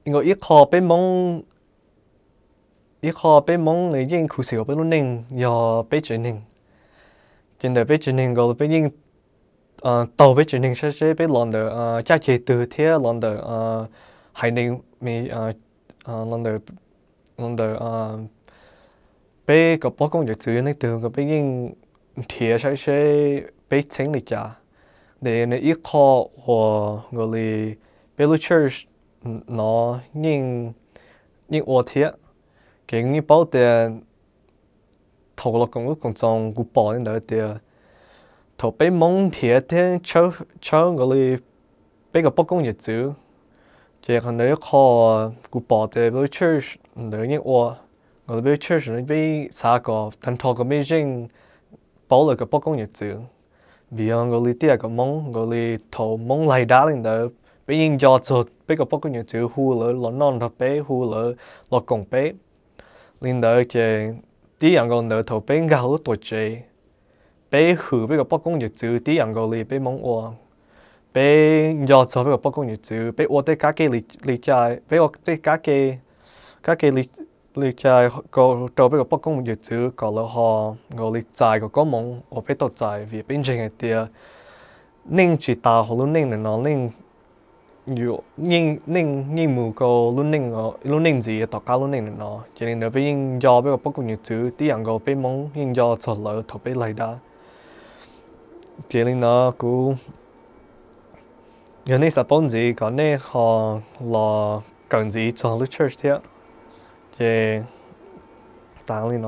nkaus ib qho peb Hmoob, ib qho peb Hmoob nws yeej khuv xim hauv peb lub neej yog peb tsev neeg. Ces ntawm peb tsev neeg nkaus peb yeej taug peb tsev neeg saib seb peb los ntawm caj ceg twg thiab los ntawm haiv neeg, los ntawm, los ntawm peb kom poj koob yawm txwv yog leej twg nkaus peb yeej nrhiav saib seb peb txheeb li cas. Ces nws ib qho uas nkaus li peb lub church no yeej ua thiab. Ces yeej paub tias thaum los koom lub koom txoos kuv pom li ntawd tias thaum peb Hmoob nrhiav thiab tshawb nkaus li peb kom poj koob yawm txwv, ces qhov ntawd ib qho kuv pom tias peb lub church ntawd yeej ua, nkaus li peb lub church no peb xav kom tag nrho kom mej zeej paub lawv kom poj koob yawm txwv. Vim yog nkaus li tej yam kom Hmoob, nkaus li thaum Hmoob laig dab li ntawd peb yeej nco txog peb kom poj koob yawm txwv hu lawv los noj nrog peb, hu lawv los koom peb. Li ntawd ces tib yam nkaus ntawd thaum peb nkag lub tuam tsev, peb hwm peb kom poj koob yawm txwv tib yam nkaus li peb Hmoob ua. Peb nco txog peb kom poj koob yawm txwv, peb ua tej kab ke li cas, peb ua tej kab ke li cas rau peb kom poj koob yawm txwv kom lawv ho nkaus li txais kom koob hmoov uas peb tau txais, vim peb ntseeg hais tias neej tsis tas hauv lub neej ntawm no, neej, neej yeej mus rau lub neej ntxiv tom qab lub neej ntawm no. Ces li ntawd peb yeej nco peb kom poj koob yawm txwv tib yam nkaus peb Hmoob yeej nco txog lawv thaum peb laig dab. Ces li ntawd kuv, yog nej xav paub ntxiv kom nej ho los kawm ntxiv txog lub church thiab. Ces tas li no.